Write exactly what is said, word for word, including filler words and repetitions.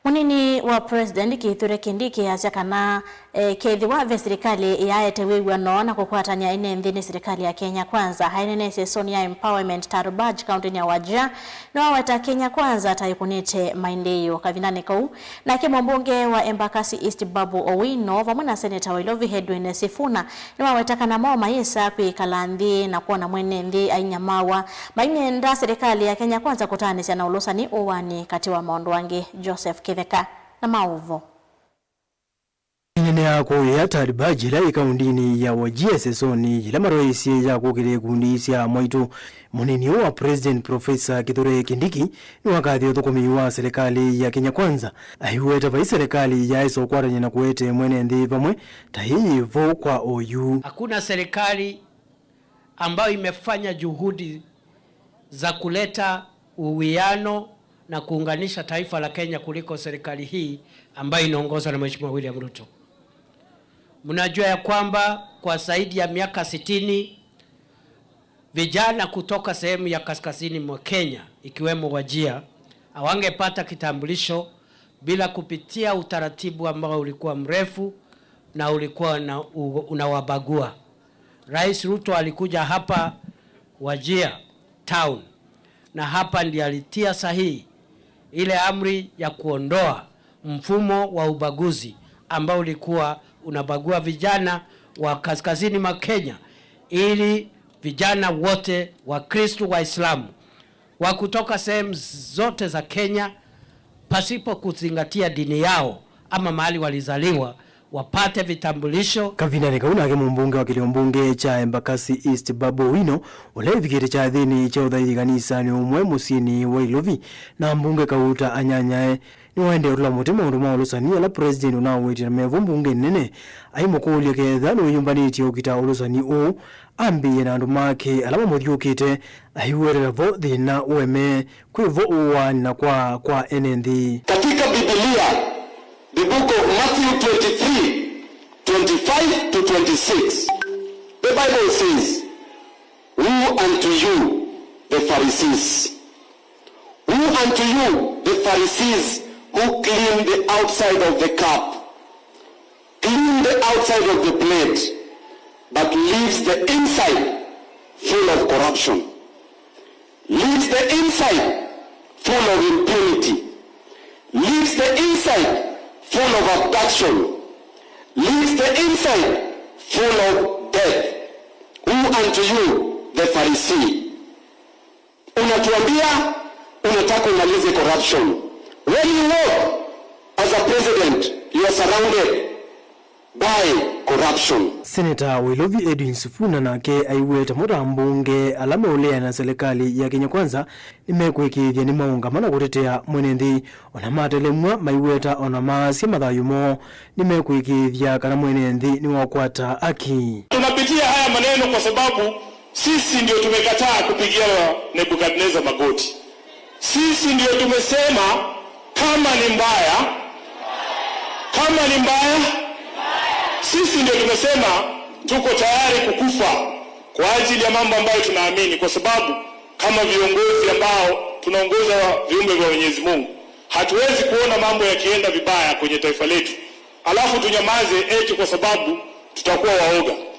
Mũnini wa President Kithure Kindiki asya kana, eh, kethĩwa ve silikalĩ yaete wĩw'ano na kũkwatany'a ene nthĩ nĩ silikalĩ ya Kenya Kwanza. Aineneesye ĩsonĩ ya Empowerment Tarbaj, kaũntĩnĩ ya Wajir, nĩwaweta Kenya Kwanza ta ĩkũnĩte maendeeo. Kavindanĩ kau, nake mũmbunge wa Embakasi East Babu Owino vamwe na seneta wa Ilovi Edwin Sifuna nĩmaweta kana mo mayĩsa kwĩkala nthĩ na kwona mwene nthĩ ainyamawa, maimenda silikalĩ ya Kenya Kwanza kũtaanĩsya na ũlũsani ũwanĩ katĩ wa maũndũ angĩ. Joseph Kĩtheka na maũvo. Ĩnene ya kũya Tarbaj ĩla ĩ kaũndĩnĩ ya Wajir, ĩsonĩ yĩla maroĩsye ya kũkĩlya ikundi sya mwaitũ, mũnini ũũ wa President Professor Kithure Kindiki nĩwakathie ũthũkũmi wa silikalĩ ya Kenya Kwanza, aiweta vai silikalĩ yaĩsa ũkwatany'a na kũete mwene nthĩ vamwe ta yĩĩ vo kwa oyu. Hakuna serikali ambayo imefanya juhudi za kuleta uwiano na kuunganisha taifa la Kenya kuliko serikali hii ambayo inaongozwa na Mheshimiwa William Ruto. Mnajua ya kwamba kwa zaidi ya miaka sitini, vijana kutoka sehemu ya kaskazini mwa Kenya, ikiwemo Wajir, hawangepata kitambulisho bila kupitia utaratibu ambao ulikuwa mrefu na ulikuwa na u-, unawabagua. Rais Ruto alikuja hapa Wajir town, na hapa ndiye alitia sahihi ile amri ya kuondoa mfumo wa ubaguzi ambao ulikuwa unabagua vijana wa kaskazini mwa Kenya, ili vijana wote, Wakristo, Waislamu, wa kutoka sehemu zote za Kenya, pasipo kuzingatia dini yao ama mahali walizaliwa, wapate vitambulisho. Kavindanĩ kau nake mũmbunge wa kĩlĩo mbunge kya Embakasi East Babu Owino, ũla ĩvikĩte kyathĩnĩ kya ũthaithi kanisanĩ ũmwe mũsyĩnĩ wa Ilovi, na mbunge Kauta Anyanyae, nĩwaendee ũtũla mũtĩ maũndũ ma ũlũsani ala President ũnawĩtye na mevo mbunge nene, aimũkũlya ketha nĩwĩyũmbanĩtye ũkita ũlũsani ũũ, ambĩĩe na andũ make ala mamũthyũkĩte, aiwetela vo thĩna ũeme kwĩ vo ũwaani na kwa kwa ene nthĩ. Katika Biblia, the book of Matthew twenty-three, twenty-five to twenty-six, the Bible says, "Woe unto you, the Pharisees! Woe unto you, the Pharisees, who clean the outside of the cup, clean the outside of the plate, but leaves the inside full of corruption. Leaves the inside full of impunity. Leaves the inside full of abduction. Leaves the inside full of death. Woe unto you, the Pharisee." Unatuambia unataka umalize corruption. When you walk as a president, you are surrounded by corruption. Seneta wa Ilovi Edwin Sifuna nake aiweta mũta mbunge ala meũleana na silikalĩ ya Kenya Kwanza nĩmekwĩkĩĩthya nĩmaũngama na kũtetea mwene nthĩ. Ona matelemw'a maiweta ona maasya mathayũ moo nĩmekwĩkĩĩthya kana mwene nthĩ nĩwakwata aki. Tunapitia haya maneno kwa sababu sisi ndio tumekataa kupigia Nebukadneza magoti. Sisi ndio tumesema kama ni mbaya, kama ni mbaya, sisi ndio tumesema tuko tayari kukufa kwa ajili ya mambo ambayo tunaamini, kwa sababu kama viongozi ambao tunaongoza wa-, viumbe vya Mwenyezi Mungu, hatuwezi kuona mambo yakienda vibaya kwenye taifa letu, alafu tunyamaze eti kwa sababu tutakuwa waoga.